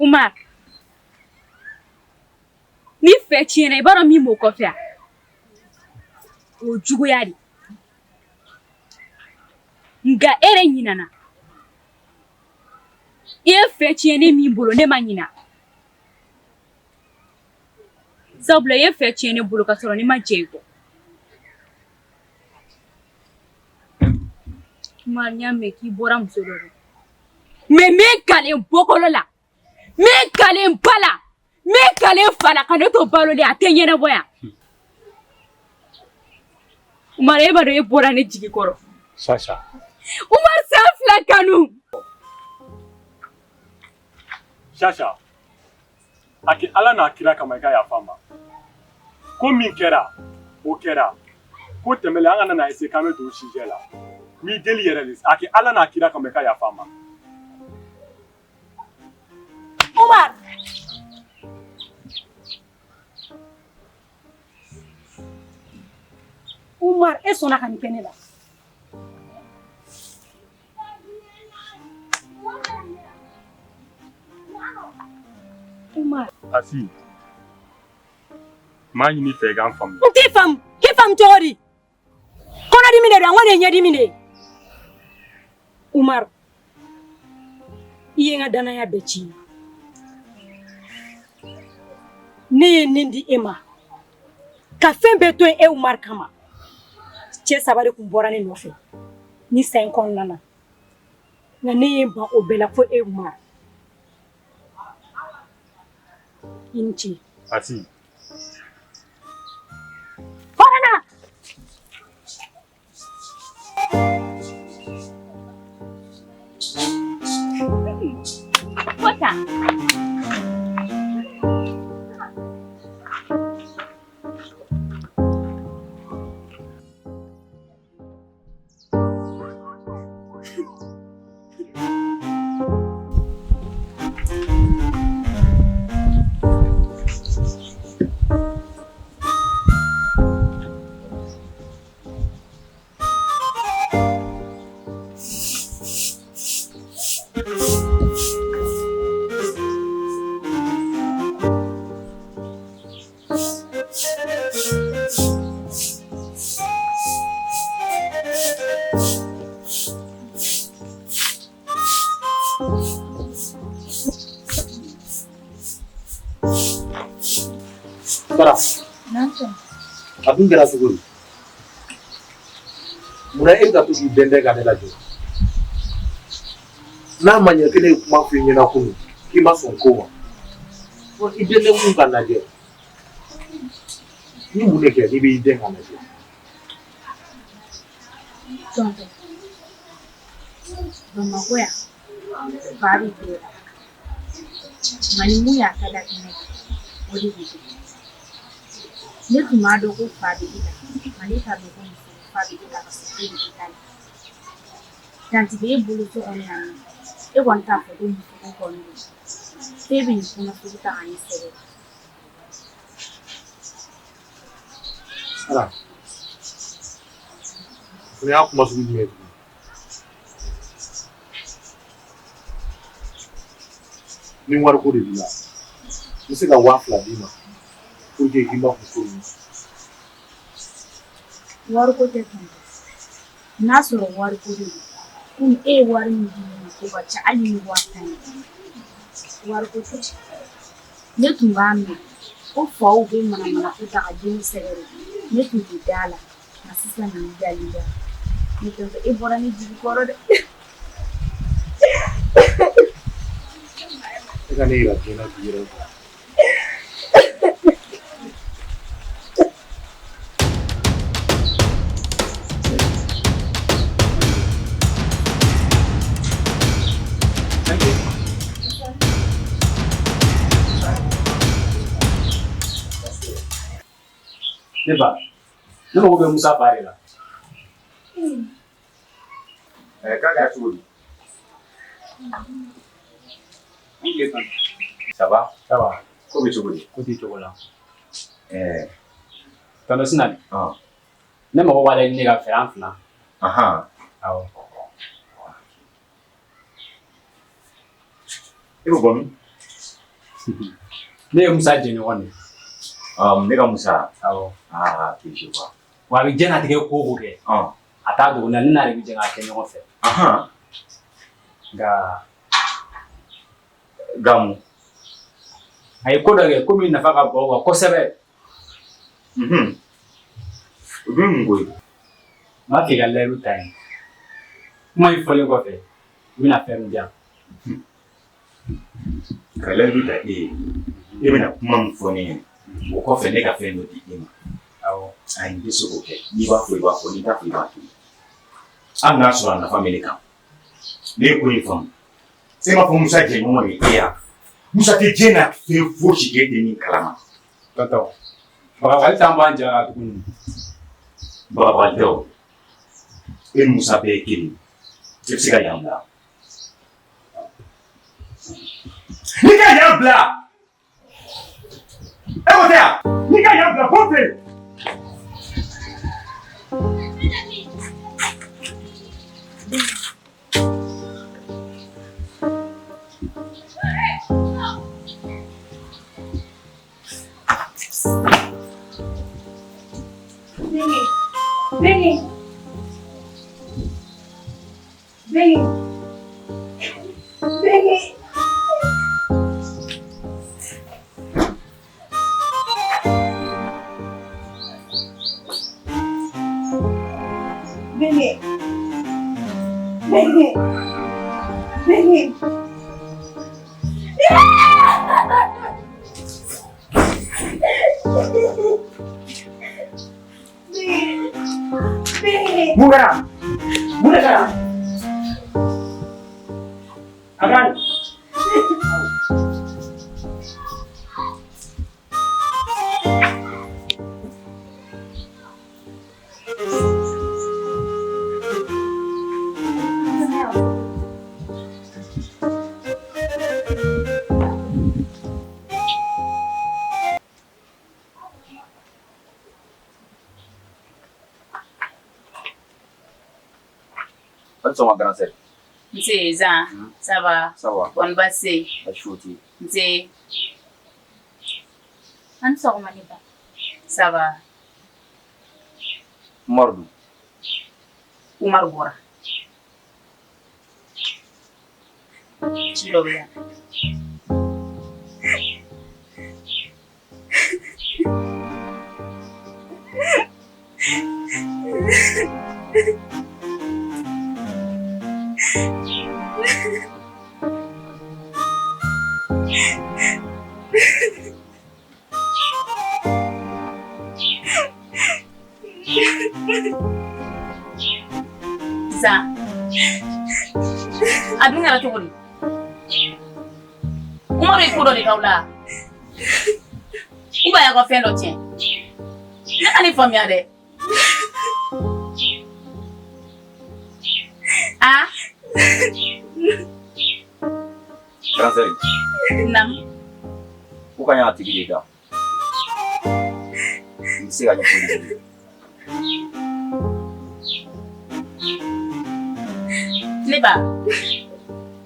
Umar, ni fɛ tiɲɛna i b'a dɔn min b'o kɔfɛ a? O juguya de. Nka e yɛrɛ ɲinana. I ye fɛ tiɲɛ ne min bolo ne ma ɲina. Sabula i ye fɛ tiɲɛ ne bolo ka sɔrɔ ne ma jɛ i kɔ. Umar, n y'a mɛn k'i bɔra muso dɔ kɔ. Mais n bɛ n kale n bɔkolo la, n bɛ n kale n ba la, n bɛ n kale n fa la ka ne to balo la a tɛ ɲɛnabɔ yan. Umar, e b'a dɔn e bɔra ne jigi kɔrɔ. Sasa. Umar, san 2 kanu. Sasa, a kɛ Ala n'a kira kama i ka yafa n ma. Ko min kɛra, o kɛra. Ko tɛmɛlen an kana na essayer k'an bɛ don o sujet la. N b'i deli yɛrɛ de, a kɛ Ala n'a kira kama i ka yafa n ma. Umar! Umar, e sɔnna ka nin kɛ ne la. Umar. Asi, n b'a ɲini i fɛ i ka n faamu. N t'i faamu. K'i faamu cogo di? Kɔnɔdimi de don, n ko nin ye ɲɛdimi de ye. Umar, i ye n ka danaya bɛɛ tiɲɛ. Ne ye nin di e ma ka fɛn bɛɛ to yen e Umar kama. Cɛ 3 de tun bɔra ne nɔfɛ ni san in kɔnɔna na, nka ne ye n ban o bɛɛ la fo e Umar. I ni ce. Asi. Bɔra na! Kota. Sara, a dun kɛra cogo di? Munna e bɛ ka to k'i dɛndɛn ka ne lajɛ? N'a ma ɲɛ ko ne ye kuma f'i ɲɛna kunun k'i ma sɔn ko ma, i dɛndɛn kun ka lajɛ. Ni mun de kɛ n'i b'i dɛn ka lajɛ? Tonton, Bamakɔ yan fa bɛ bɛɛ la. Nka ni mun y'a ta da kɛnɛ kan, o de bɛ dɔn. Ne tun b'a dɔn ko fa bɛ e la, nka ne t'a dɔn ko muso fa bɛ e la ka sɔrɔ e de bɛ la. Tanti bɛ e bolo so kɔnɔ yan nɔ, e kɔni t'a fɔ ko muso ko kɔni don. F'e bɛ nin kuma sugu ta ka ne sɛgɛrɛ. Sara, o y'a kuma sugu jumɛn ye tuguni? Ni wariko de b'i la, n bɛ se ka 2000 d'i ma pour que k'i makun ko in na. Wariko tɛ tonton. N'a sɔrɔ wariko de don, komi e ye wari min di ne ma o ka ca hali ni 50 ye. Wariko tɛ. Ne tun b'a mɛn ko faw bɛ manamanako ta ka denw sɛgɛrɛ. Ne tun tɛ da la. Nka sisan nin dalen b'a la. Ne tonton, e bɔra ne jigi kɔrɔ dɛ. E ka ne yira diɲɛ na k'i yɛrɛ faga. Ne ba, ne mago bɛ Musa fa de la. K'a kɛra cogo di? Ça va? Ça va. Ko bɛ cogo di? Ko t'i cogo la. Ɛɛ. Tonton Sinali. Ɔn. Ne mago b'a la i ni ne ka fɛ an fila. Ahan. Awɔ. E bɛ bɔ min? Ne ye Musa jɛɲɔgɔn de ye. Ne ka Musa. Awɔ. Ah, ok, je vois. Wa a bɛ diɲɛnatigɛ ko o ko kɛ. A t'a dogo ne la, ne n'ale bɛ jɛ k'a kɛ ɲɔgɔn fɛ. Nka Gamu. A ye ko dɔ kɛ ko min nafa ka bon aw kan kosɛbɛ. O dun ye mun ko ye? N b'a fɛ i ka layidu ta n ye. Kuma in fɔlen kɔfɛ, i bɛna fɛn min di yan. Ka layidu ta e ye. E bɛna kuma min fɔ ne ɲɛna, o kɔfɛ ne ka fɛn dɔ di e ma. Awɔ. Ayi, n tɛ se k'o kɛ. N'i b'a fɔ i b'a fɔ, n'i t'a fɔ i b'a to yen. Hali n'a sɔrɔ a nafa bɛ ne kan. Ne ye ko in faamu. E m'a fɔ Musa jɛɲɔgɔn de ye e ya. Musa tɛ diɲɛ na fɛn fosi kɛ e tɛ min kalama. Tonton, bagabagali t'an bɔ an ja la tuguni. Bagabagali tɛ o. E ni Musa bɛɛ ye kelen. E bɛ se ka yan bila. N'i ka yan bila! E ko tɛ yan? N'i ka yan bila, bɔ n fɛ yen! Benge. Benge. Benge. Benge. Benge. Benge. Mun kɛra? Mun de kɛra? A ka A ni sɔgɔma grand sœur. Nse Zan, ça va? Ça va. Kɔni baasi tɛ yen? Baasi foyi tɛ yen. Nse. A ni sɔgɔma ne ba. Ça va. Umaru dun? Umaru bɔra. Ci dɔ bɛ yan. Zan, a dun kɛra cogo di? Umaru ye ko dɔ de k'aw la? Ou bien a y'aw ka fɛn dɔ tiɲɛ? Ne ka nin faamuya dɛ. Ah? Grand sœur. Naamu. Ko ka ɲi a tigi de da. N bɛ se ka ɲɛfɔli k'i ye. Ne ba,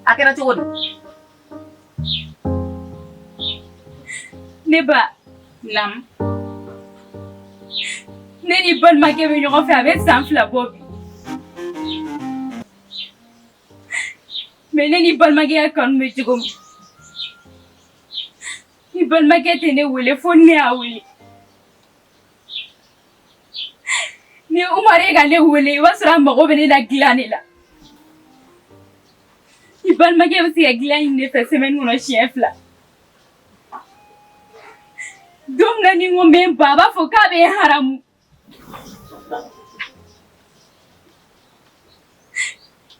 a kɛra cogo di? Ne ba. Naamu. Ne ni balimakɛ bɛ ɲɔgɔn fɛ a bɛ san 2 bɔ bi. Mais ne ni balimakɛ ya kanu bɛ cogo min. Ni balimakɛ tɛ ne wele fo ne y'a wele. Ni Umaru ye ka ne wele i b'a sɔrɔ a mago bɛ ne la dilan de la. Ni balimakɛ bɛ se ka dilan ɲini ne fɛ semaine kɔnɔ siɲɛ 2. Don min na ni n ko n bɛ n ban a b'a fɔ k'a bɛ n haramu.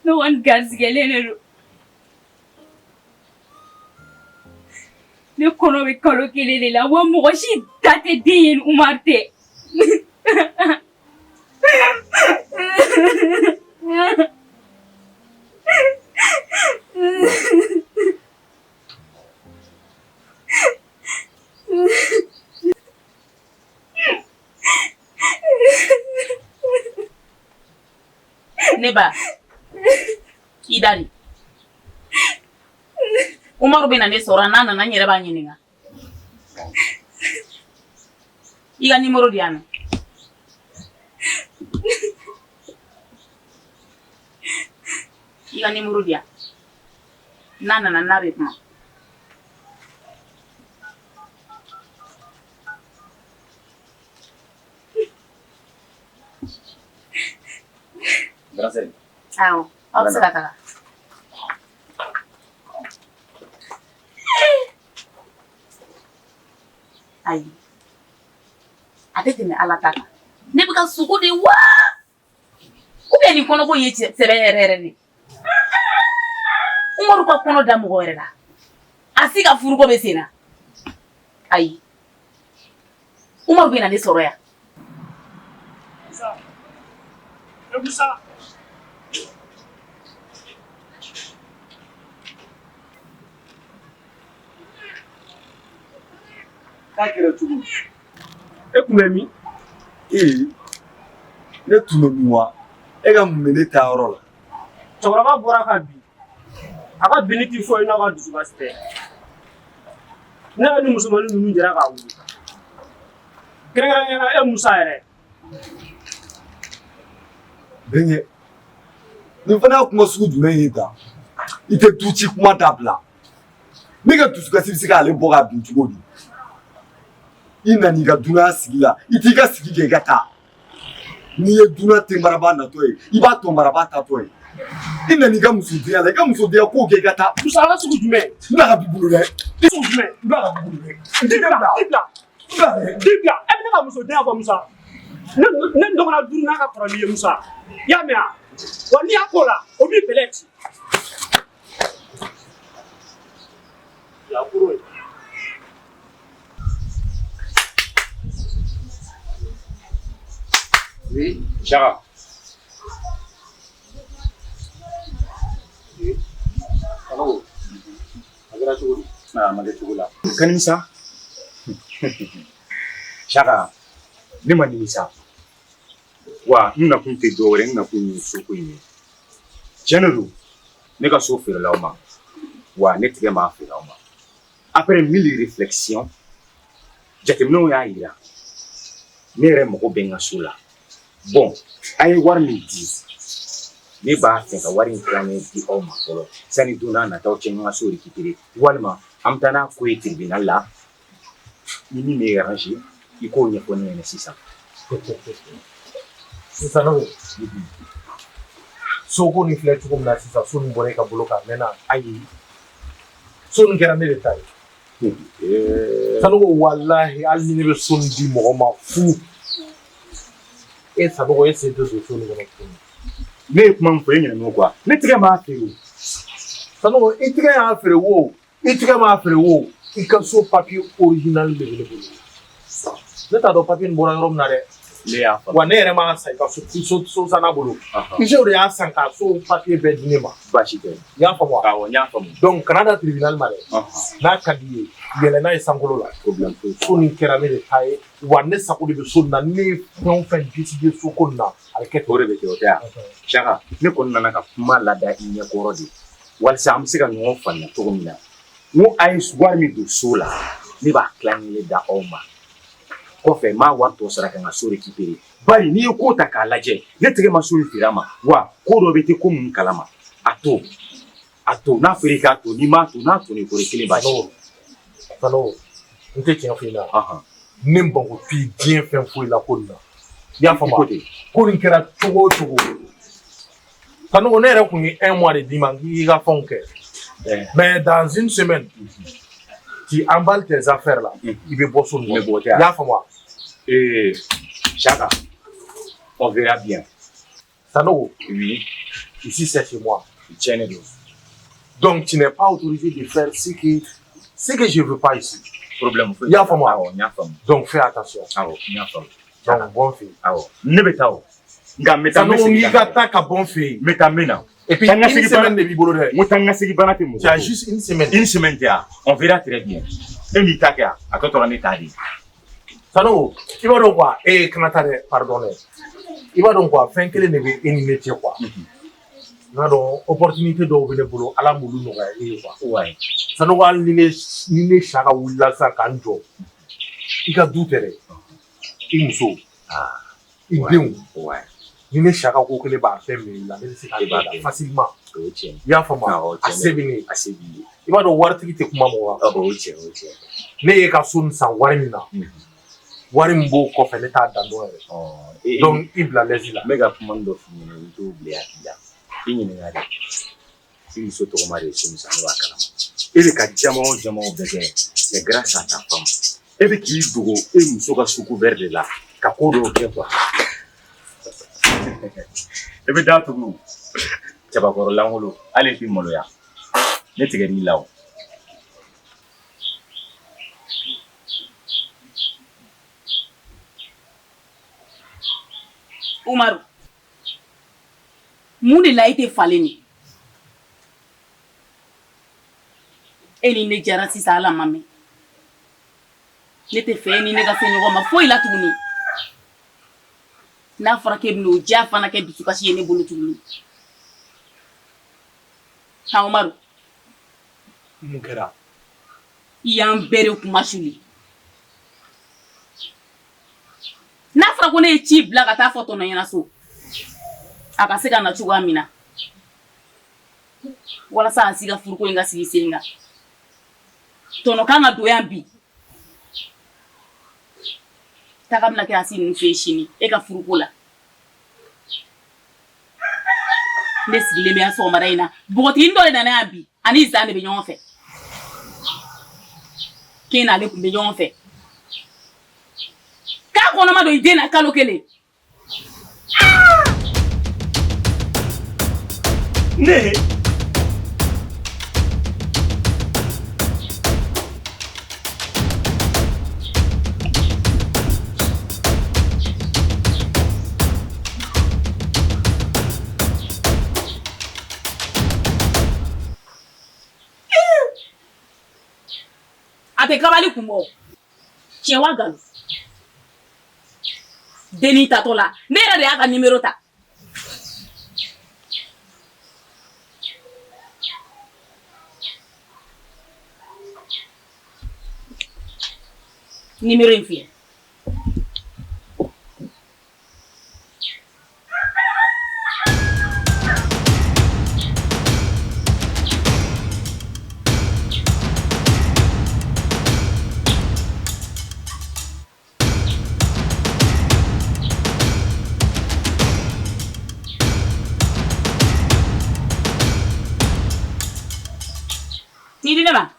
Ne kɔni garijɛgɛlen de don. Ne kɔnɔ bɛ kalo 1 de la wa mɔgɔ si da tɛ den ye ni Umaru tɛ. Ne ba, i da de. Umaru bɛ na ne sɔrɔ n'a nana n yɛrɛ b'a ɲininka. I ka numéro di yan nɔ. I ka numéro di yan. N'a nana n'a bɛ kuma. Grand sœur. Awɔ, aw bɛ se ka taga. Ayi, a tɛ tɛmɛ Ala ta kan. Ne bɛ ka sugo de wa? Ou bien nin kɔnɔko in ye sɛbɛ yɛrɛ yɛrɛ de. Umaru ka kɔnɔ da mɔgɔ wɛrɛ la. A si ka furuko bɛ sen na. Ayi, Umaru bɛ na ne sɔrɔ yan. Musa. E Musa. K'a kɛra cogo di? E kun bɛ min? Ee, ne tun bɛ min wa? E ka mun bɛ ne taa yɔrɔ la? Cɛkɔrɔba bɔra ka bin. A ka binni ti foyi n'a ka dusukasi tɛ. Ne yɛrɛ ni musomanin ninnu jɛra k'a wuli. Kɛrɛnkɛrɛnnenya la e Musa yɛrɛ. Bɛnkɛ, nin fana y'a kuma sugu jumɛn ye tan? I tɛ du ci kuma dabila. Ne ka dusukasi bɛ se k'ale bɔ ka bin cogo di? I nan'i ka dunanya sigi la, i t'i ka sigi kɛ i ka taa. N'i ye dunan tenbaraba natɔ ye, i b'a tɔnbaraba taatɔ ye. I nan'i ka musodenya la, i ka musodenya ko kɛ i ka taa. Musa ala sugu jumɛn? N bila ka b'i bolo dɛ. Sugu jumɛn? N bila ka b'i bolo dɛ. N t'i bila, n t'i bila. N bila dɛ. N t'i bila. E bɛ ne ka musodenya fɔ Musa. Ne dɔgɔna duuru n'a ka kɔrɔ n'i ye Musa. I y'a mɛn wa? Wa n'i y'a k'o la, o b'i bɛlɛ ci. Yakuro ye. Oui, Jara. Oui. Allo. A kɛra cogo di? A ma kɛ cogo la. Ka nimisa? Jara, ne ma nimisa. Wa n nakun tɛ dɔwɛrɛ, n nakun ye soko in ye. Tiɲɛ de don, ne ka so feerela aw ma. Wa ne tigɛ m'a feere aw ma. Après mille réflexions, jateminɛw y'a yira ne yɛrɛ mago bɛ n ka so la. Bon, a ye wari min di, ne b'a fɛ ka wari in tilancɛ di aw ma fɔlɔ sani don n'a nataw cɛ n ka so récupérer, walima an bɛ taa n'a ko ye tribunal la. Ni min bɛ arranger, i k'o ɲɛfɔ ne ɲɛna sisan. Sisan ne soko nin filɛ cogo min na sisan, so nin bɔra e ka bolo kan a mɛnna. Ayi. So nin kɛra ne de ta ye. Sanogo, walahi, hali ni ne bɛ so nin di mɔgɔ ma fu, e Sanogo, e sen tɛ don so nin kɔnɔ tuguni. Ne ye kuma min fɔ, e ɲinɛna o kɔ. Ne tigɛ m'a feere o. Sanogo, i tigɛ y'a feere o, i tigɛ m'a feere o, i ka so papier original de bɛ ne bolo. Ne t'a dɔn papier nin bɔra yɔrɔ min na dɛ. Ne y'a faamu. Wa ne yɛrɛ m'a san i ka so sanna bolo. Isew de y'a san k'a so papier bɛɛ di ne ma. Baasi tɛ. I y'a faamu wa? Awɔ, n y'a faamu. Donc kana da tribunal ma dɛ. N'a ka di i ye, yɛlɛ n'a ye sankolo la. Problème foyi. So nin kɛra ne de ta ye, wa ne sago de bɛ so nin na. Ne ye fɛn o fɛn décider so ko nin na, a bɛ kɛ ten. O de bɛ kɛ, o tɛ wa? Saka, ne kɔni nana ka kuma lada i ɲɛkɔrɔ de walasa an bɛ se ka ɲɔgɔn faamuya cogo min na. N ko a ye wari min don so la, ne b'a tilancɛ da aw ma. Kɔfɛ n b'a wari tɔ sara ka n ka so récupérer. Bari n'i ye ko ta k'a lajɛ, ne tigɛ ma so in feere a ma, wa ko dɔ bɛ tɛ ko mun kalama. A to n'a fɔra i k'a to, n'i m'a to, n'a to ni kɔrɔ kelen b'a ci. Sanogo, n tɛ tiɲɛ f'i ɲɛna. Ne mago t'i diɲɛ fɛn foyi la ko nin na. I y'a faamu wa? Ko nin kɛra cogo o cogo. Sanogo, ne yɛrɛ kun ye un mois de d'i ma k'i ka fɛnw kɛ. Mais dans une semaine, tu emballes tes affaires là, i bɛ bɔ so nin kɔnɔ. I y'a faamu wa? Ee, Chaka, on verra bien. Sanogo. Oui. Ici c'est chez moi. Tiɲɛ de don. Donc tu n'es pas autorisé de faire ce que je veux pas ici. Problème foyi. I y'a faamu wa? Awɔ, n y'a faamu. Donc fais attention. Awɔ, n y'a faamu. Donc bɔ n fɛ yen. Awɔ, ne bɛ taa o. Nka n bɛ taa, n bɛ Sanogo, segin n'i ka taa ka bɔ n fɛ yen. N bɛ taa, n bɛ na. Et puis une semaine de b'i bolo dɛ. N ko taa n ka segin bana tɛ mɔgɔ. Tu as juste une semaine. Une semaine tɛ wa? On verra très bien. E m'i ta kɛ a tɔ tora ne ta de ye. Sanogo, i b'a dɔn quoi, ee kana taa dɛ, pardon dɛ. I b'a dɔn quoi, fɛn kelen de bɛ e ni ne cɛ quoi. N b'a dɔn opportunité dɔw bɛ ne bolo, Ala m'olu nɔgɔya e ye quoi. Ouais. Sanogo, hali ni ne Saka wulila sisan ka n jɔ, i ka du tɛ dɛ, i muso, i denw. Ni ne Saka ko ko ne b'a fɛn minɛ i la, ne bɛ se k'a E b'a minɛ i la bɛɛ. facilement. O ye tiɲɛ ye. I y'a faamu? Awɔ, A tiɲɛ se don. bɛ ne ye. A se b'i ye. I b'a dɔn, waritigi tɛ kuma mɔgɔ kan. O ye tiɲɛ, o ye tiɲɛ. Ne ye ka so nin san wari min na, wari min b'o kɔfɛ, ne t'a dan dɔn yɛrɛ. Donc i bila l'aise la. N bɛ ka kuma dɔ f'i ɲɛna, i t'o bila i hakili la. I ɲininka dɛ. I muso tɔgɔma de ye so min san, ne b'a kalama. E bɛ ka jama o jamaw bɛɛ kɛ, c'est grâce à ta femme. E bɛ k'i dogo e muso ka sous couvert de la ka ko dɔw kɛ quoi. E bɛ da tugu. Cɛbakɔrɔ lankolon, hali i t'i maloya. Ne tigɛr'i la o. Umaru, mun de la e tɛ falen nin? E ni ne jara sisan, ala ma mɛn. Ne tɛ fɛ e ni ne ka se ɲɔgɔn ma foyi la tuguni. N'a fɔra k'e bɛn'o diya fana kɛ dusukasi ye ne bolo tuguni. Han Umaru. Mun kɛra? I y'an bɛɛ de kunmasuli. N'a fɔra ko ne ye ci bila ka taa fɔ tɔnɔ ɲɛna so, a ka se ka na cogoya min na walasa a si ka furuko in ka sigi sen kan, tɔnɔ kan ka don yan bi. Taga bɛna kɛ Asi ninnu fɛ yen sini e ka furuko la. Ne sigilen bɛ yan sɔgɔmada in na, npogotiginin dɔ de nana yan bi, ani Zan de bɛ ɲɔgɔn fɛ, k'e n'ale tun bɛ ɲɔgɔn fɛ, k'a kɔnɔma don i den na kalo kelen. Ne A tɛ kabali kun bɔ. Tiɲɛ wa nkalon? Dennin tatɔ la, ne yɛrɛ de y'a ka nimero ta. Nimero in filɛ. N'i di ne ma.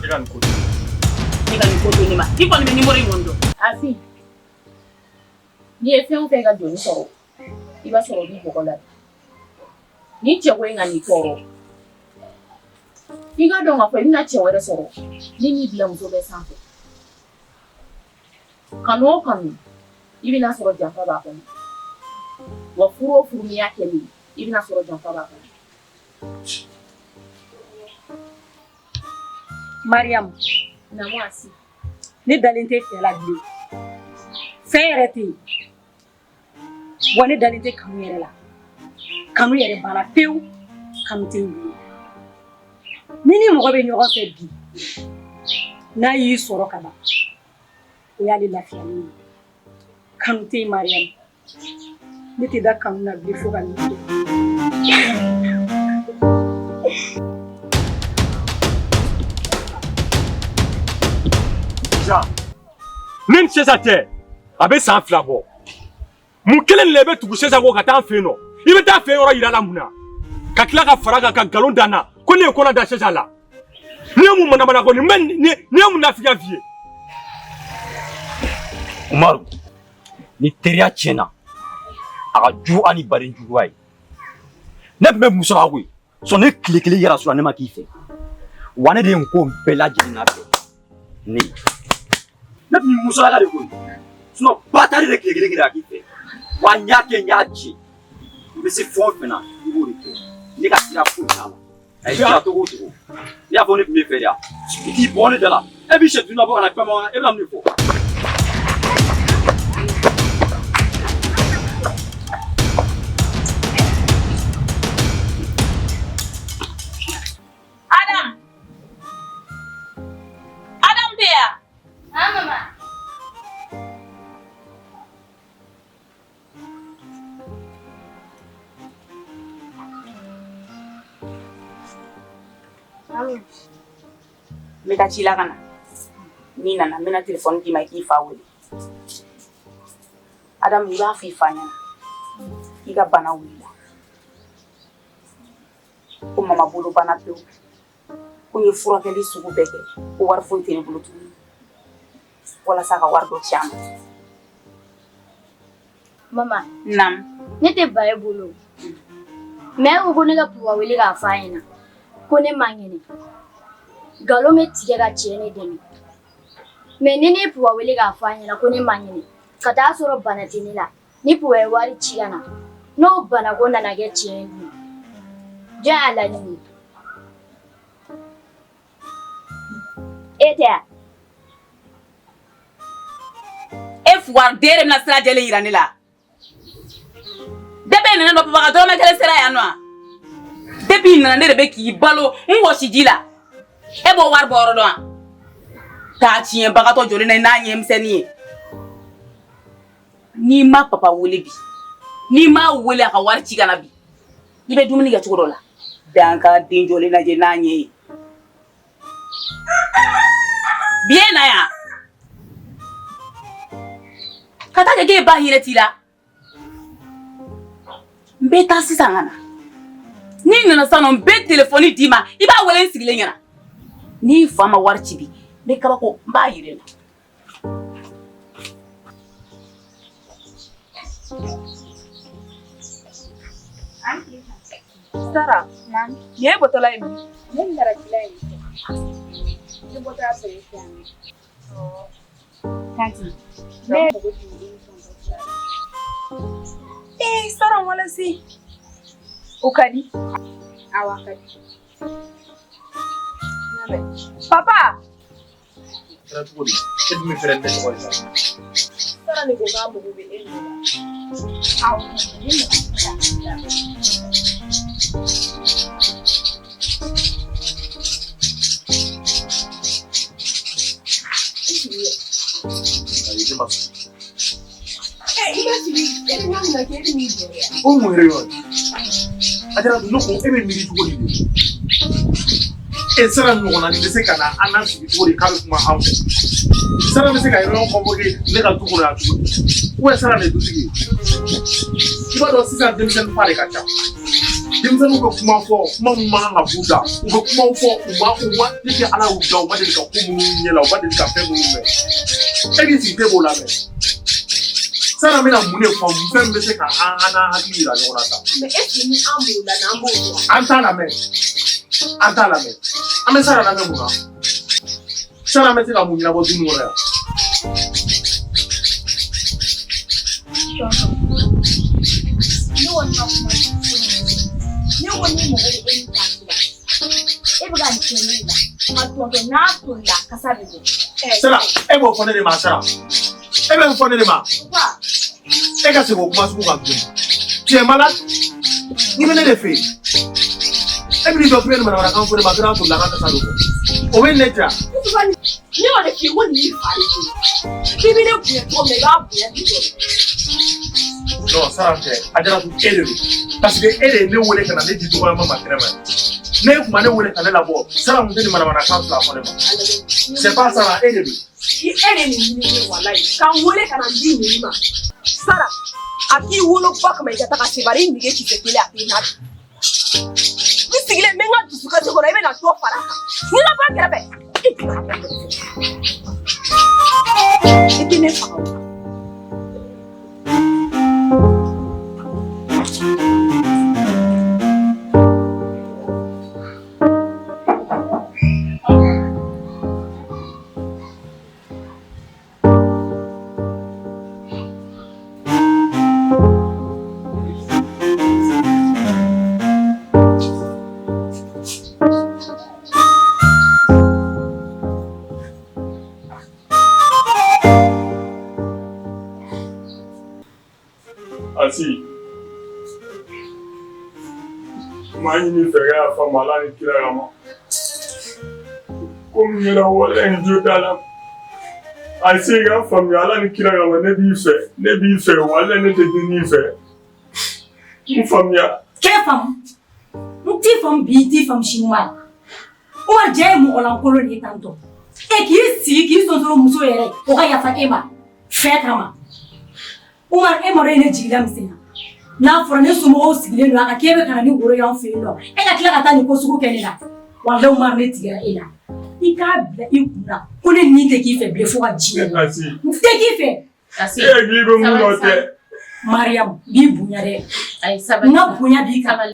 E ka nin ko. E ka nin ko to ne ma. I kɔni bɛ nimoro in kɔni dɔn. Asi, n'i ye fɛn o fɛn ka doni sɔrɔ, i b'a sɔrɔ o b'i bɔgɔ la. Ni cɛko in ka n'i tɔɔrɔ, i ka dɔn k'a fɔ i bɛna cɛ wɛrɛ sɔrɔ min b'i bila muso bɛɛ sanfɛ. Kanu o kanu, i bɛna sɔrɔ janfa b'a kɔnɔ. Wa furu o furu n'i y'a kɛ nin, i bɛna sɔrɔ janfa b'a kɔnɔ. Mariam. Naamu Asi. Ne dalen tɛ fɛ la bilen. Fɛn yɛrɛ tɛ yen. Wa ne dalen tɛ kanu yɛrɛ la. Kanu yɛrɛ banna pewu. Kanu tɛ yen bilen. Ni ni mɔgɔ bɛ ɲɔgɔn fɛ bi, n'a y'i sɔrɔ ka ban, o y'ale lafiyalen ye. Kanu tɛ yen Mariam. Ne tɛ da kanu na bilen fo ka min kɛ. Ja, ne ni Sesa cɛ, a bɛ san 2 bɔ. Mun kelen de la i bɛ tugu Sesa kɔ ka taa n fɛ yen nɔ? I bɛ taa fɛ yɔrɔ yira la mun na? Ka tila ka fara kan ka nkalon da n na ko ne ye kɔnɔ da Sesa la. Ni ye mun manamana ko nin bɛ nin ye mun nafigiya f'i ye? Umaru, ni teriya tiɲɛna, a ka jugu hali ni baden juguya ye. Ne tun bɛ muso la koyi, sɔn ne tile kelen yɛrɛ sɔrɔ ne ma k'i fɛ. Wa ne de ye n ko bɛɛ lajɛlen labɛn. Ne tun bɛ muso la de koyi. Sinon batari de tile kelen kɛ ka k'i fɛ. Wa n y'a kɛ, n y'a ci. I bɛ se fɛn o fɛn na, i b'o de kɛ. Ne ka sira foyi t'a la. A y'i diya cogo o cogo. Ne y'a fɔ ne tun bɛ fɛ de yan. I t'i bɔ ne da la. E b'i sɛ dun bɔ ka na kuma, e bɛna mun de fɔ? N bɛ taa ci la ka na. N'i nana n bɛna telefɔni d'i ma i k'i fa wele. Adamu i b'a fɔ i fa ɲɛna k'i ka bana wulila. Ko mama bolo banna pewu. Ko n ye furakɛli sugu bɛɛ kɛ ko wari foyi tɛ ne bolo tuguni. Walasa ka wari dɔ ci a ma. Mama. Naamu. Ne tɛ ba e bolo. Mais e ko ko ne ka papa wele k'a fɔ a ɲɛna ko ne man kɛnɛ. Nkalon bɛ tigɛ ka cɛ ne dɛmɛ. Mais ni ne ye papa wele k'a fɔ a ɲɛna ko ne man kɛnɛ ka taa sɔrɔ bana tɛ ne la ni papa ye wari ci ka na n'o banako nana kɛ tiɲɛ ye dun jɔn y'a laɲini? E tɛ wa? E fugariden de bɛna sira jɛlen yira ne la. Depuis e nana nɔ papa ka dɔrɔmɛ kelen sera yan nɔ wa? Depuis i nana ne de bɛ k'i balo n wɔsiji la. E b'o wari bɔ yɔrɔ dɔn wa? Taa tiɲɛbagatɔ jɔlen na n'a ɲɛmisɛnnin ye. N'i ma papa wele bi, n'i m'a wele a ka wari ci ka na bi, i bɛ dumuni kɛ cogo dɔ la. Danka den jɔlen lajɛ n'a ɲɛ ye. Bi e na yan. Ka taa kɛ k'e ba hinɛ t'i la. N bɛ taa sisan ka na. N'i nana sisan nɔ n bɛ telefɔni d'i ma i b'a wele n sigilen ɲɛna. N'i fa ma wari ci bi n bɛ kabako n b'a yir'i la. Sara, nin ye bɔtɔla ye min? Ne nana kila ye. Ne bɔtɔ y'a sɔrɔ e fɛ yan. Tanti, ne mago tun bɛ e ni tonton Sara. Ee Sara walasi. O ka di. Awɔ, a ka di. Papa. Kɛra cogo di? E dun bɛ fɛrɛ ne tɔgɔ ye sa. Sara de ko k'a mago bɛ e de la. Awɔ, ne mago bɛ Ayi, ne ma sigi. I ma sigi, e bɛ ɲɔgɔn minɛ k'e bɛ n'i jɔ yan. O mun yɛrɛ ye? Ajaratu, ne ko e bɛ miiri cogo di de? E Sara ɲɔgɔnna nin bɛ se ka na an na sigi cogo di k'a bɛ kuma an fɛ? Sara bɛ se ka réunion convoquer ne ka du kɔnɔ yan cogo di? Ou bien Sara de ye dutigi ye? I b'a dɔn sisan denmisɛnnin fa de ka ca. Denmisɛnninw bɛ kuma fɔ kuma min man kan ka b'u da. U bɛ kumaw fɔ u ma depuis Ala y'u da u ma deli ka ko minnu ɲɛ la u ma deli ka fɛn minnu mɛn. E b'i sigi k'e b'o lamɛn. Sara bɛna mun de fɔ fɛn min bɛ se ka an n'an hakili yira ɲɔgɔn na sa? Mais est ce que ni an b'o lamɛn an b'o dɔn? An t'a lamɛn. An t'a lamɛn. An bɛ Sara lamɛn mun na? Sara bɛ se ka mun ɲɛnabɔ du nin kɔnɔ yan? Tonton, ne kɔni ma kuma ne ko ne mago bɛ e ni tanti la. E bɛ ka nin kɛ ne la. Nka tonton n'a tolila kasa bɛ bɔ. Sara, e b'o fɔ ne de ma Sara. E bɛ nin fɔ ne de ma. E ka segin o kuma sugu kan tuguni. Tu es malade? N'i bɛ ne de fɛ yen. E bɛ n'i jɔ k'i bɛ nin manamanakan fɔ ne ma ko n'a tolila k'a kasa bɛ bɔ. O bɛ ne diya. Ne y'o de f'i ye ko nin y'i fa de ye. K'i bɛ ne bonya cogo min na i b'a bonya ten tɔ de. Non, Sara tɛ. Ajaratu e de don. Parce que e de ye ne wele ka na ne di dɔgɔyama ma kɛnɛma yan. Ne tun ma ne wele ka ne labɔ. Sara tun tɛ nin manamanakan fila fɔ ne ma. C'est pas Sara, e de don. I e de nin ɲini ne walayi. Ka n wele ka na n di nin ma. Sara, a k'i woloba kama i ka taga se bari i nege kisɛ kelen a tɛ n na bi. N sigilen n bɛ n ka dusukasi kɔnɔ i bɛ na dɔ fara a kan. N'i ma bɔ a kɛrɛfɛ. I tɛ ne faga o. Asi n b'a ɲini i fɛ ka yafa n ma Ala ni kira kama ko min kɛra walayi n jo t'a la Asi i k'a faamuya Ala ni kira kama ne b'i fɛ ne b'i fɛ walayi ne tɛ dimi i fɛ n faamuya. K'e faamu n t'i faamu bi n t'i faamu sini ma. Umar jɛ ye mɔgɔlankolon de ye tantɔ. E k'i sigi k'i sonsoro muso yɛrɛ o ka yafa e ma fɛ kama. Umar e ma dɔn e ne jigila misɛnya. N'a fɔra ne somɔgɔw sigilen don a kan k'e bɛ ka na ni woro y'anw fɛ yen nɔ e ka tila ka taa nin ko sugu kɛ ne la. Walahi Umar ne tigɛra e la. I k'a bila i kun na ko ne nin tɛ k'i fɛ bilen fo ka diɲɛ wuli. N tɛ k'i fɛ. E hakili bɛ mun na o tɛ. Mariam n b'i bonya dɛ. Ayi sabali. N ka bonya b'i kan. Sabali.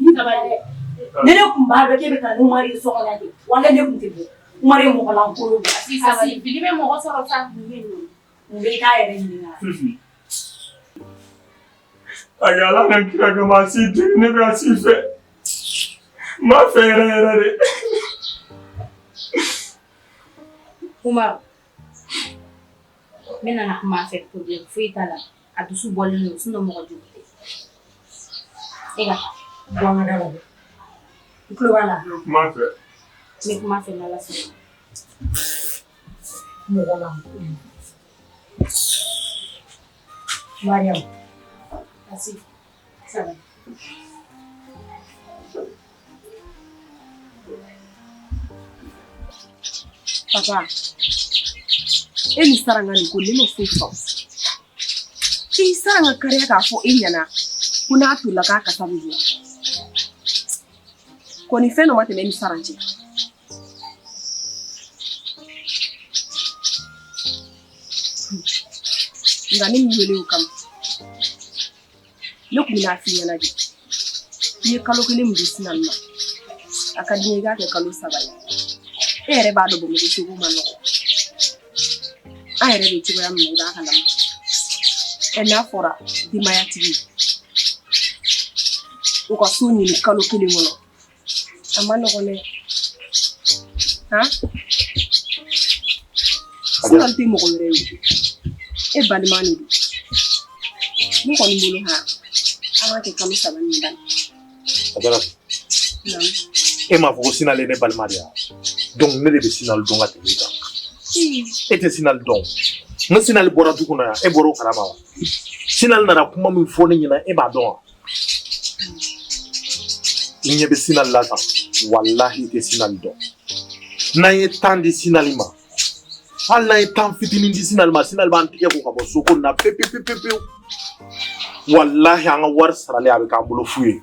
Ni ne tun b'a dɔn k'e bɛ ka na ni Umar ye so kɔnɔ yan de walahi ne tun tɛ bɔ. Umar ye mɔgɔlankolon de ye. Asi fili bɛ mɔgɔ sɔrɔ sa. Mun bɛ i t'a yɛrɛ ɲininka. Fifi. A kɛ Ala n'a kira kama Asi to yen ne bɛ Asi fɛ. N b'a fɛ yɛrɛ yɛrɛ de. Umar n bɛna na kuma a fɛ problème foyi t'a la a dusu bɔlen don sinon mɔgɔ jugu tɛ e ka taa. Bɔ an ka da la dɛ. I tulo b'a la. N bɛ kuma a fɛ. N bɛ kuma a fɛ n'Ala sɔnna. Mɔgɔ lankolon. Mariam. Asi sabali. Papa, e ni Saran ka nin ko ne ma foyi faamu. I Saran ka kariya k'a fɔ e ɲɛna ko n'a tolila k'a kasa bɛ bɔ. Kɔni fɛn dɔ ma tɛmɛ e ni Saran cɛ. Nka ne m'i wele o kama. Ne tun bɛn'a f'i ɲɛna de. I ye kalo kelen min di Sinali ma, a ka di n ye i k'a kɛ kalo 3 ye. E yɛrɛ b'a dɔn Bamakɔ cogo man nɔgɔn. An yɛrɛ bɛ cogoya min na i b'a kalama. Ɛ n'a fɔra denbayatigi u ka so ɲini kalo kelen kɔnɔ, a man nɔgɔn dɛ. Han? Sinali tɛ mɔgɔ wɛrɛ ye o. E balima de don. Ne kɔni bolo han, an k'a kɛ kalo 3 nin ba. Ajaratu. Naamu. E m'a fɔ ko Sinali ye ne balima de ye wa? Donc ne de bɛ Sinali dɔn ka tɛmɛ e kan. E tɛ Sinali dɔn. N ko Sinali bɔra du kɔnɔ yan, e bɔra o kalama wa? Sinali nana kuma min fɔ ne ɲɛna, e b'a dɔn wa? I ɲɛ bɛ Sinali la tan, walahi i tɛ Sinali dɔn. N'an ye 10 di Sinali ma, hali n'an ye 10 fitinin di Sinali ma, Sinali b'an tigɛ ko ka bɔ soko in na pewu pewu pewu pewu. Walahi an ka wari saralen a bɛ k'an bolo fu ye.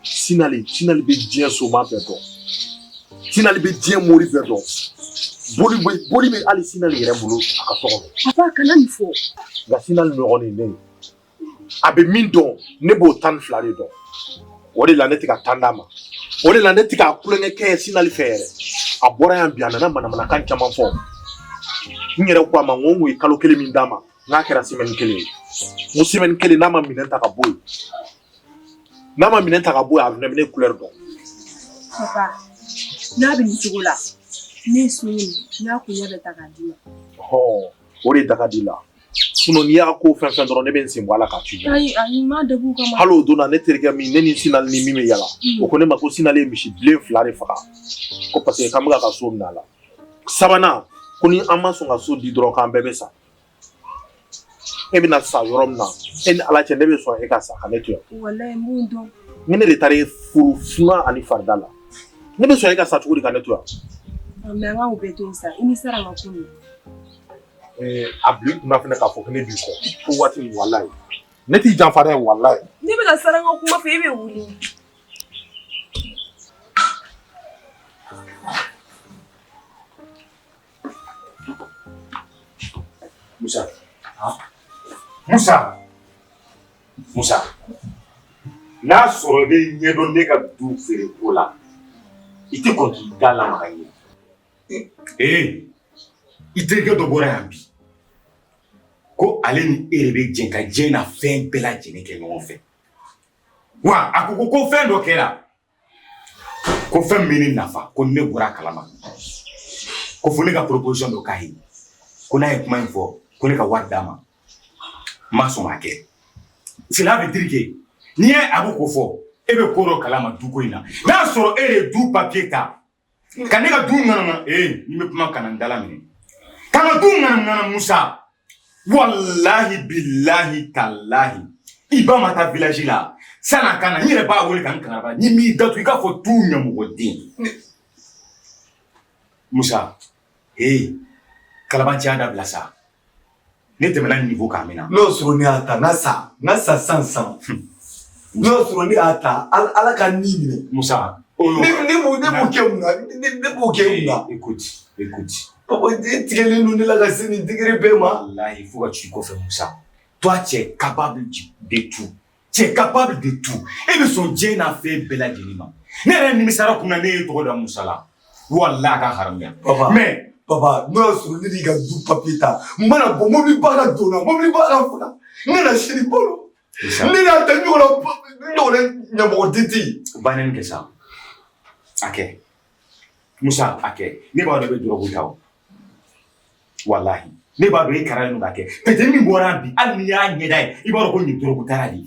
Sinali, Sinali bɛ diɲɛ soma bɛɛ dɔn. Sinali bɛ diɲɛ mori bɛɛ dɔn. Boli bɛ boli bɛ hali Sinali yɛrɛ bolo a ka so kɔnɔ. Papa kana nin fɔ. Nka Sinali ɲɔgɔn de ye ne ye. A bɛ min dɔn, ne b'o 12 de dɔn. O de la ne tɛ ka 10 d'a ma. O de la ne tɛ ka tulonkɛ kɛ Sinali fɛ yɛrɛ. A bɔra yan bi a nana manamanakan caman fɔ. N yɛrɛ ko a ma n ko n kun ye kalo kelen min d'a ma, n k'a kɛra semaine kelen ye. N ko semaine kelen n'a ma minɛn ta ka bɔ yen. N'a ma minɛn ta ka bɔ yen, a fana bɛ ne couleur dɔn. Papa, n'a bɛ nin cogo la, ne ye so ɲini, n y'a koɲɛ bɛɛ ta k'a d'i ma. Ɔhɔn, o de da ka di la. Sinon n'i y'a ko fɛn fɛn dɔrɔn ne bɛ n sen bɔ a la k'a to i ɲɛ. Ayi, ayi, n m'a dabɔ o kama. Hali o don na ne terikɛ min ne ni Sinali ni min bɛ yala, o ko ne ma ko Sinali ye misi bilen 2 de faga. Ko parce que k'an bɛ ka so minɛ a la. Sabanan, ko ni an ma sɔn ka so di dɔrɔn k'an bɛɛ bɛ sa. E bɛna sa yɔrɔ min na, e ni Ala cɛ ne bɛ sɔn e ka sa ka ne to yan. Walayi n b'o dɔn. Ni ne de taara e furu funa ani farida la, ne bɛ sɔn e ka sa cogo di ka ne to yan? Mais an k'o bɛɛ to yen sa, i ni Saran ka ko nin. A bila i kunna fana k'a fɔ ko ne b'i kɔ ko waati min walayi ne t'i janfa dɛ walayi. Ne bɛ ka Saran ka kuma fɔ e bɛ wuli. Musa. Musa. Musa. N'a sɔrɔ i bɛ ɲɛdɔn ne ka du feere ko la, i tɛ kɔn k'i da lamaga n ye. Ee, i terikɛ dɔ bɔra yan bi. Ko ale ni e de bɛ jɛ ka diɲɛ na fɛn bɛɛ lajɛlen kɛ ɲɔgɔn fɛ. Wa a ko ko fɛn dɔ kɛra. Ko fɛn min bɛ ne nafa, ko ne bɔra a kalama. Ko fo ne ka proposition dɔ k'a ye. Ko n'a ye kuma in fɔ, ko ne ka wari d'a ma. N ma sɔn k'a kɛ. Cela veut dire que n'i ye a bɛ k'o fɔ, e bɛ ko dɔ kalama duko in na. N'a sɔrɔ e de ye du papier ta, ka ne ka du ŋanaŋana, ee ni bɛ kuma kana n dala minɛ. Ka n ka du ŋanaŋana Musa. Walahi bilahi talahi. I ba ma taa village la. San'a ka na, n yɛrɛ b'a wele ka n kangaraba. Ni m'i datugu i k'a fɔ tu ɲɛmɔgɔden. Musa, hey, kalabanciya dabila sa. Ne tɛmɛna nin niveau kan a mɛnna. N'o sɔrɔ ne y'a ta, n ka sa, n ka sa sisan sisan. N'o sɔrɔ ne y'a ta, Ala ka ni minɛ. Musa, ne b'o kɛ mun na? Ne b'o kɛ mun na? Écoute, écoute. Papa, e tigɛlen don ne la ka se nin degré bɛɛ ma. Wallahi, fo ka tu i kɔfɛ Musa. Toi, tu es capable de tout. Tu es capable de tout. E bɛ sɔn diɲɛ n'a fɛn bɛɛ lajɛlen ma. Ne yɛrɛ nimisara kun na ne ye tɔgɔ da Musa la. Wallahi, a ka haramuya. Papa, mais papa, n'o y'a sɔrɔ ne n'i ka du papier ta, n mana bɔ mobiliba ka don n na, mobiliba ka fana, n kana sini balo. Ne y'a ta ɲɔgɔnna ɲɛmɔgɔden tɛ yen. Banni kɛ sa. A kɛ. Musa, a kɛ. Ne b'a dɔn i bɛ dɔrɔgu ta o. Wallahi. Ne b'a dɔn e karalen don k'a kɛ. Peut-être min bɔra bi, hali n'i y'a ɲɛda ye, i b'a dɔn ko nin dɔrɔgu taara de.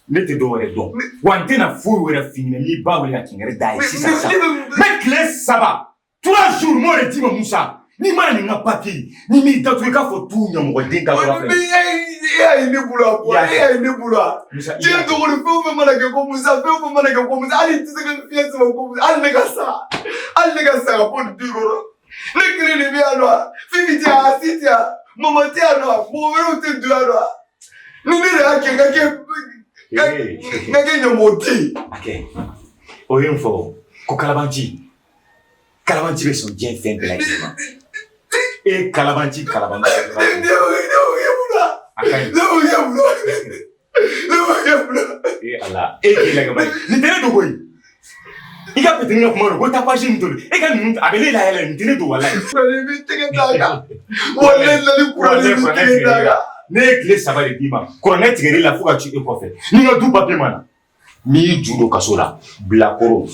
Ne tɛ dɔw wɛrɛ dɔn. Wa n tɛna foyi wɛrɛ f'i ɲɛna n'i ba wele ka kɛnkɛrɛ da ye sisan sisan. N bɛ tile 3, 3 jours m'o de d'i ma Musa. N'i ma na nin ka papier, ni m'i datugu i k'a fɔ tu ɲɛmɔgɔden ka bɔra fɛ. E y'a ye ne bolo a bɔra, e y'a ye ne bolo a. Diɲɛ dogo ni fɛn o fɛn mana kɛ ko Musa, fɛn o fɛn mana kɛ ko Musa, hali i tɛ se ka fiɲɛ sama ko Musa, hali ne ka sa, hali ne ka sa ka bɔ nin du kɔnɔ. Ne kelen de bɛ yan nɔ, Fifi tɛ yan, Asi tɛ yan, Mama tɛ yan nɔ, mɔgɔ wɛrɛw tɛ don yan nɔ. Ni ne de y'a kɛ, n ka kɛ ɲɛmɔgɔden ye. A kɛ. O ye n fɔ ko kalabanci. Kalabanci bɛ sɔn diɲɛ fɛn bɛɛ lajɛlen ma. E kalabanci kalabanci. Ne b'o kɛ mun na? A ka ɲi. Ne b'o kɛ mun na? Ne b'o kɛ mun na? E Ala, e k'i lajɛ bani. Nin tɛ ne dogo ye. I ka petini ka kuma don ko tapage nin to e ka ninnu a bɛ ne layɛlɛ nin tɛ ne dogo walayi. Kuranɛ b'i tɛgɛ d'a kan. Walayi lali kuranɛ b'i tɛgɛ d'a kan. Ne ye tile 3 de d'i ma. Kuranɛ tigɛr'i la fo ka ci e kɔfɛ. Ni n ka du papier ma na. N'i y'i ju don kaso la, bilakoro.